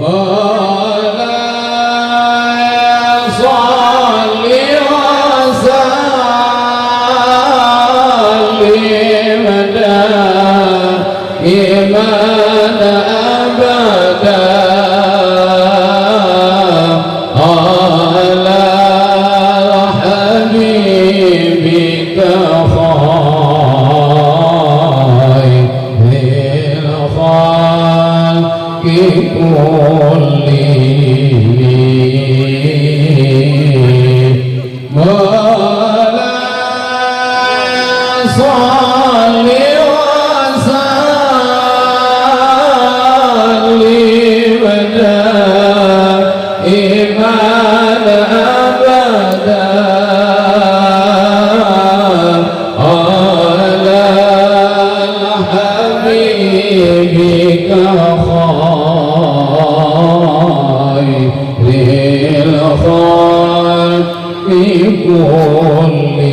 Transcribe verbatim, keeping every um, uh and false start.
Salli wa sallim daiman abada ala habibika khairil khalqi kullihim. Maulana salli wa sallim daiman abada ala habibika khairil khalqi kullihim.